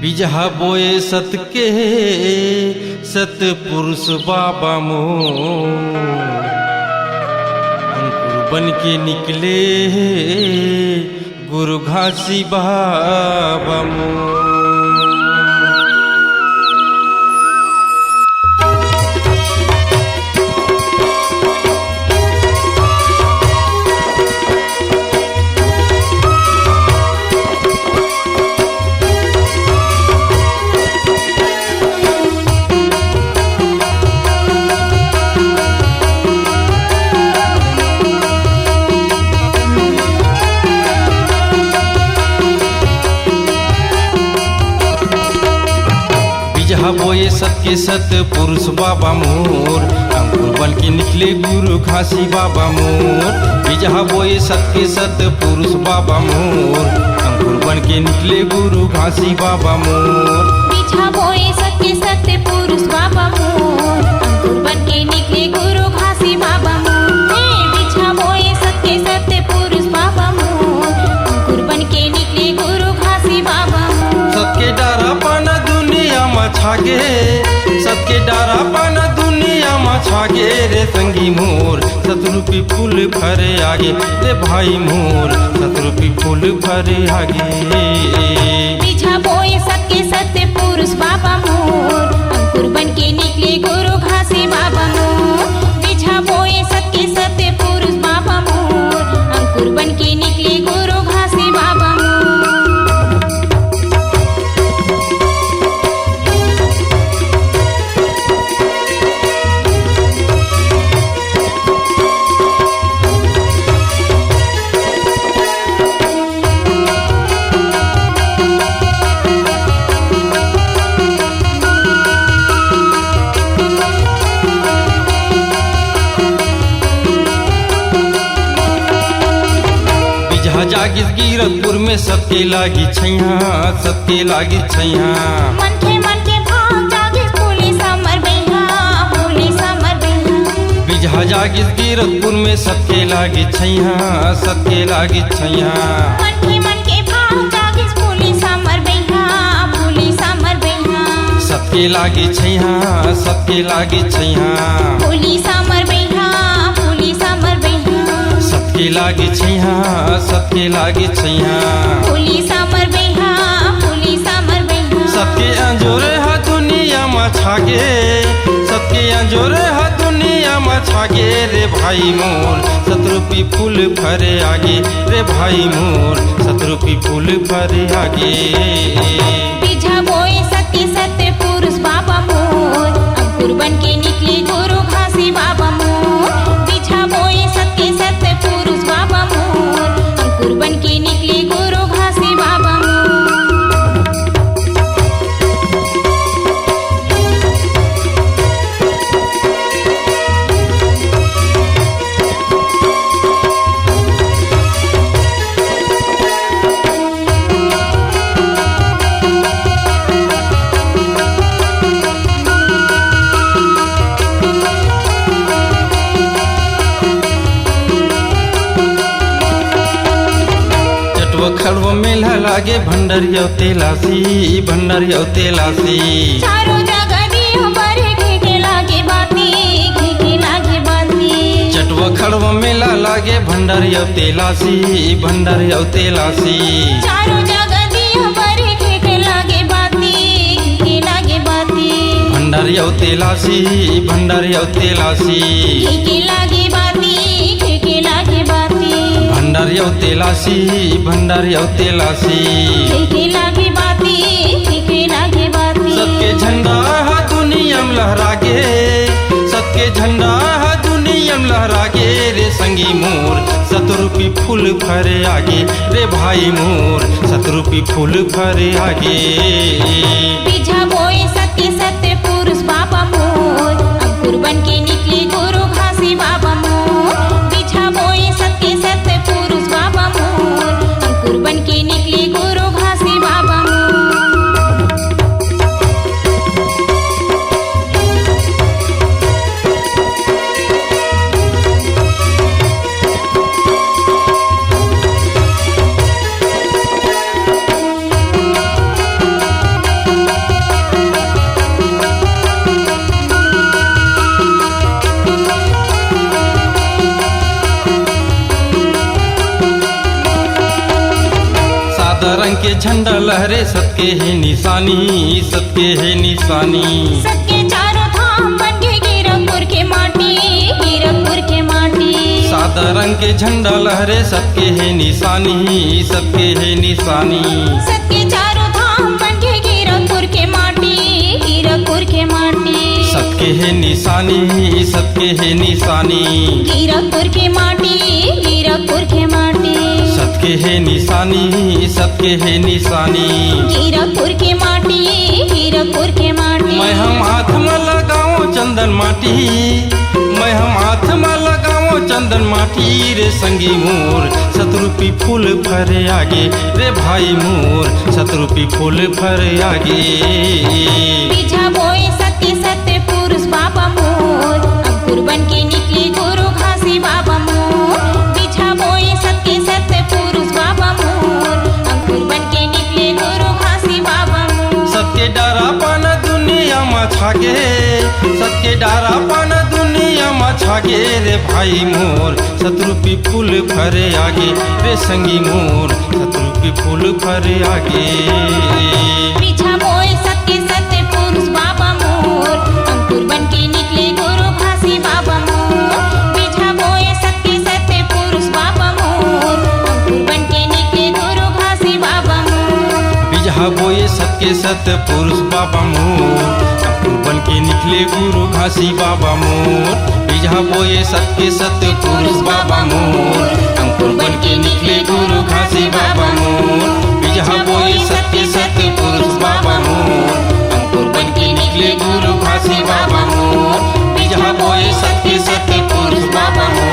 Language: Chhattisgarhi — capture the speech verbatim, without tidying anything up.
बिजहा बोए सत के सत पुरुष बाबा मोर, अंकुर बन के निकले गुरु घासी बाबा मोर। बिजहा बोए सत के सत पुरुष बाबा मोर, अंकुर बन के निकले गुरु घासी बाबा मोर। बिजहा बोए सत के सत पुरुष बाबा मोर, अंकुर बन के निकले गुरु घासी बाबा मोर। बिजहा बोए सत के सत पुरुष बाबा मोर, अंकुर बन के निकले गुरु घासी बाबा मोर। हे बिजहा बोए सत के सत पुरुष बाबा मोर, अंकुर बन के निकले गुरु घासी बाबा मोर। सत के डारा पाना दुनिया मा छागे, सत के डारा पाना दुनिया मा छागे रे संगी मोर, सतरूपी फूल फरे आगे रे भाई मोर, सतरूपी फूल फरे आगे। बिजहा बोए सत के सत पुरुष बाबा मोर, अंकुर बन के निकले गुरु घासी बाबा मोर। बिजहा बोए सत के सत पुरुष बाबा मोर, अंकुर बन के निकले गुरु घासी बाबा मोर। बिजहा जागिस गिरतपुर में सत के लागी छैया, सत के लागी छैया। मनखे मन के भाग जागिस फूलिस हमर बइहा, फूलिस हमर बइहा। बिजहा जागिस गिरतपुर में सत के लागी छैया, सत के लागी छैया। मनखे मन के भाग जागिस फूलिस हमर बइहा, फूलिस हमर बइहा। सत के लागी छैया, सत के लागी छैया। फूलिस हमर बइहा, फूलिस हमर बइहा। सत के लागी छैया, सत के लागी छैया। फूलिस हमर बइहा, फूलिस हमर बइहा। सत के अंजोर ह दुनिया मा छागे, सत के अंजोर ह दुनिया मा छागे रे भाई मोर, सतरूपी फूल फरे आगे रे भाई मोर, सतरूपी फूल फरे आगे। बिजहा बोए सत के सत पुरुष बाबा मोर, अंकुर बन के निकले गुरु घासी बाबा मोर। बिजहा बोए सत के सत पुरुष बाबा मोर, अंकुर बन के निकले गुरु घासी बाबा मोर। चटवा खड़वा मेला लागे, भंडारी अउ तेलासी, भंडारी अउ तेलासी। चारों जगह दिया बर घी के लागे बाती, घी के लागे बाती। चटवा खड़वा मेला लागे, भंडारी अउ तेलासी, भंडारी अउ तेलासी। चारों जगह दिया बर घी के लागे बाती, घी के लागे बाती। भंडारी अउ तेलासी, भंडारी अउ तेलासी। घी के लागे बाती, घी के लागे बाती। भंडारी अउ तेलासी, भंडारी अउ तेलासी। घी के लागे बाती, घी के लागे बाती। सत के झंडा ह दुनिया म लहरागे, सत के झंडा ह दुनिया म लहरागे रे संगी मोर, सतरूपी फूल फरे आगे रे भाई मोर, सतरूपी फूल फरे आगे। बिजहा बोए सत के सत पुरुष बाबा मोर, अंकुर बन के निकले गुरु घासी बाबा मोर। बिजहा बोए सत के सत पुरुष बाबा मोर, अंकुर बन के निकले गुरु घासी बाबा मोर। रंग के झंडा लहरे, सत के हे निशानी, सत के हे निशानी। सत के चारों धाम बन गे गिरकपुर के माटी, गिरकपुर के माटी। सादा रंग के झंडा लहरे, सत के हे निशानी, सत के हे निशानी। सत के चारों धाम बन गे गिरकपुर के माटी, गिरकपुर के माटी। सत के हे निशानी, सत के हे निशानी। गिरकपुर के माटी, गिरकपुर के माटी। सत के हे निशानी, सत के हे निशानी। गिरकपुर के माटी, गिरकपुर के माटी। मैं हम हाथ म लगाओ चंदन माटी, मैं हम हाथ म लगाओ चंदन माटी रे संगी मोर, सतरूपी फूल फरे आगे रे भाई मोर, सतरूपी फूल फरे आगे। बीजा बोए सत्य सत्य पुरुष बाबा मोर, अंकुर बन के निकले गुरु घासी बाबा मोर। बीजा बोए सत्य सत्य पुरुष बाबा मोर, अंकुर बन के निकले गुरु घासी बाबा मोर। सत के डारा पान दुनिया मा छागे, सत के डारा पान दुनिया मा छागे रे भाई मोर, सतरूपी फूल फरे आगे रे संगी मोर, सतरूपी फूल फरे आगे। बीजा बोए सत्य सत्य पुरुष बाबा मोर, अंकुर बन के निकले गुरु घासी बाबा मोर। बीजा बोए सत्य सत्य पुरुष बाबा मोर, अंकुर बन के निकले गुरु घासी बाबा मोर। बीजा बोए सत के सत पुरुष बाबा मोर, अंकुर बन के निकले गुरु घासी बाबा मोर। बीजा बोए सत के सत पुरुष बाबा मोर, अंकुर बन के निकले गुरु घासी बाबा मोर। बीजा बोए सत के सत पुरुष बाबा मोर, अंकुर बन के निकले गुरु घासी बाबा मोर। बीजा बोए सत के सत पुरुष बाबा मोर,